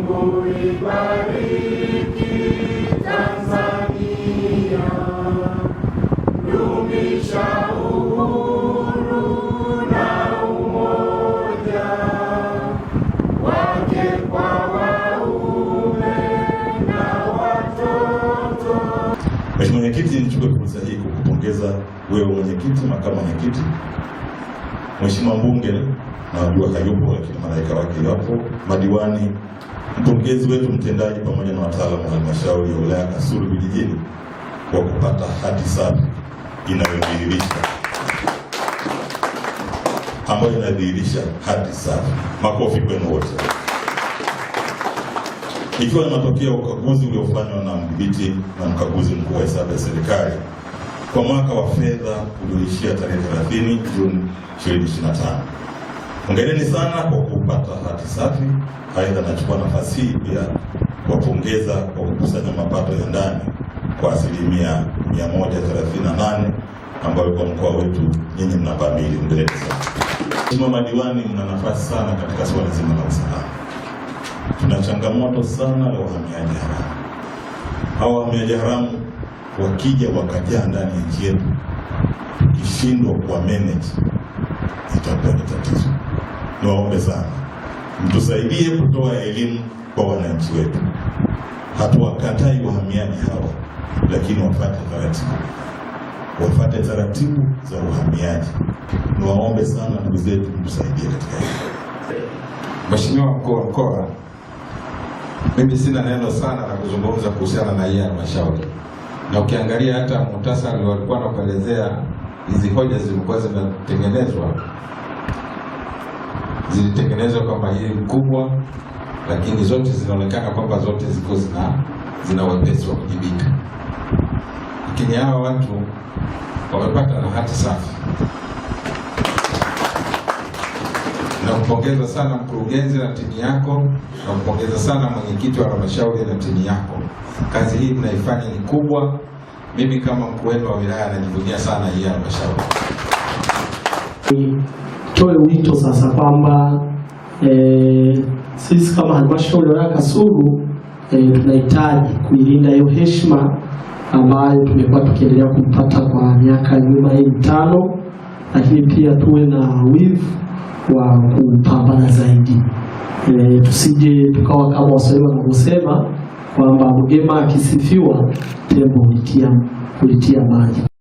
Mungu ibariki Tanzania, dumisha uhuru na umoja wake kwa waume na watoto. Mheshimiwa Mwenyekiti, nichukue fursa hii kukupongeza wewe mwenyekiti, makamu mwenyekiti, Mheshimiwa mbunge najua hayupo, lakini malaika wake yapo, madiwani, mkurugenzi wetu mtendaji, pamoja na wataalamu wa halmashauri ya wilaya Kasulu vijijini kwa kupata hati safi inayodhihirisha ambayo inadhihirisha hati safi. Makofi kwenu wote. Ikiwa ni matokeo ya ukaguzi uliofanywa na mdhibiti na mkaguzi mkuu wa hesabu ya serikali kwa mwaka wa fedha ulioishia tarehe 30 Juni 2025. Hongereni sana kwa kupata hati safi. Aidha, nachukua nafasi hii pia kuwapongeza kwa kukusanya mapato ya ndani kwa 138% ambayo kwa mkoa wetu nyinyi mnamba mbili. Hongereni sana. Mheshimiwa madiwani, mna nafasi sana katika suala zima la usalama. Tuna changamoto sana ya wahamiaji haramu. Hawa wahamiaji haramu wakija wakajaa ndani ya nchi yetu, tukishindwa kuwa manage itakuwa ni tatizo. Niwaombe sana mtusaidie kutoa elimu kwa wananchi wetu. Hatuwakatai wahamiaji hawa, lakini wafate taratibu, wafate taratibu za uhamiaji. Niwaombe sana ndugu zetu, mtusaidie katika hili. Mheshimiwa Mkuu wa Mkoa, mimi sina neno sana la kuzungumza kuhusiana na hii halmashauri, na ukiangalia hata muhtasari walikuwa wanakuelezea hizi hoja zilikuwa zimetengenezwa, zilitengenezwa kwa mahiri mkubwa, lakini zote zinaonekana kwamba zote ziko zina wepesi wa kujibika, lakini hawa watu wamepata na hati safi. Nakupongeza sana mkurugenzi na timu yako, nakupongeza sana mwenyekiti wa halmashauri na timu yako. Kazi hii mnaifanya ni kubwa. Mimi kama mkuu wenu wa wilaya najivunia sana hii halmashauri. Nitoe wito sasa kwamba sisi kama halmashauri ya wilaya Kasulu tunahitaji kuilinda hiyo heshima ambayo tumekuwa tukiendelea kuipata kwa miaka nyuma hii 5, lakini pia tuwe na wivu wa kupambana zaidi. Tusije tukawa kama Waswahili wanavyosema kwamba mgema akisifiwa tembo hulitia maji.